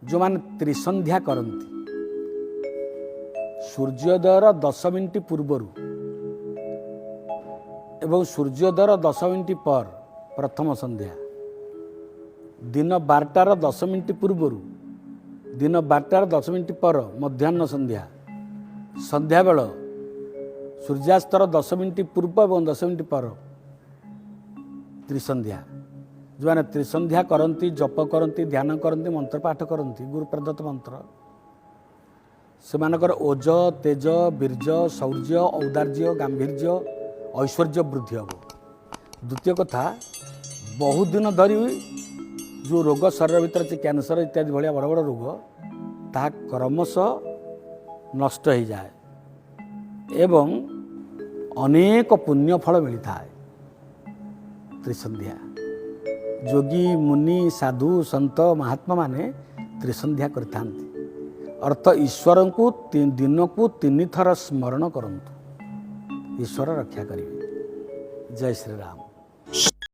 ଯେଉଁମାନେ ତ୍ରିସନ୍ଧ୍ୟା କରନ୍ତି, ସୂର୍ଯ୍ୟୋଦୟର 10 ମିନିଟ୍ ପୂର୍ବରୁ ଏବଂ ସୂର୍ଯ୍ୟୋଦୟର 10 ମିନିଟ୍ ପର ପ୍ରଥମ ସନ୍ଧ୍ୟା, ଦିନ 12ଟାର 10 ମିନିଟ୍ ପୂର୍ବରୁ, ଦିନ 12ଟାର 10 ମିନିଟ୍ ପର ମଧ୍ୟାହ୍ନ ସନ୍ଧ୍ୟା, ସନ୍ଧ୍ୟାବେଳ ସୂର୍ଯ୍ୟାସ୍ତର 10 ମିନିଟ୍ ପୂର୍ବ ଏବଂ 10 ମିନିଟ୍ ପର ତ୍ରିସନ୍ଧ୍ୟା। ଯେଉଁମାନେ ତ୍ରିସନ୍ଧ୍ୟା କରନ୍ତି, ଜପ କରନ୍ତି, ଧ୍ୟାନ କରନ୍ତି, ମନ୍ତ୍ର ପାଠ କରନ୍ତି, ଗୁରୁ ପ୍ରଦତ୍ତ ମନ୍ତ୍ର, ସେମାନଙ୍କର ଓଜ, ତେଜ, ବୀର୍ଯ୍ୟ, ଶୌର୍ଯ୍ୟ, ଔଦାର୍ଯ୍ୟ, ଗାମ୍ଭୀର୍ଯ୍ୟ, ଐଶ୍ୱର୍ଯ୍ୟ ବୃଦ୍ଧି ହେବ। ଦ୍ୱିତୀୟ କଥା, ବହୁତ ଦିନ ଧରି ଯେଉଁ ରୋଗ ଶରୀର ଭିତରେ ଅଛି, କ୍ୟାନ୍ସର ଇତ୍ୟାଦି ଭଳିଆ ବଡ଼ ବଡ଼ ରୋଗ, ତାହା କ୍ରମଶଃ ନଷ୍ଟ ହୋଇଯାଏ ଏବଂ ଅନେକ ପୁଣ୍ୟ ଫଳ ମିଳିଥାଏ। ତ୍ରିସନ୍ଧ୍ୟା, ଯୋଗୀ, ମୁନି, ସାଧୁ, ସନ୍ଥ, ମହାତ୍ମାମାନେ ତ୍ରିସନ୍ଧ୍ୟା କରିଥାନ୍ତି। ଅର୍ଥ ଈଶ୍ୱରଙ୍କୁ ଦିନକୁ ତିନିଥର ସ୍ମରଣ କରନ୍ତୁ, ଈଶ୍ୱର ରକ୍ଷା କରିବେ। ଜୟ ଶ୍ରୀରାମ।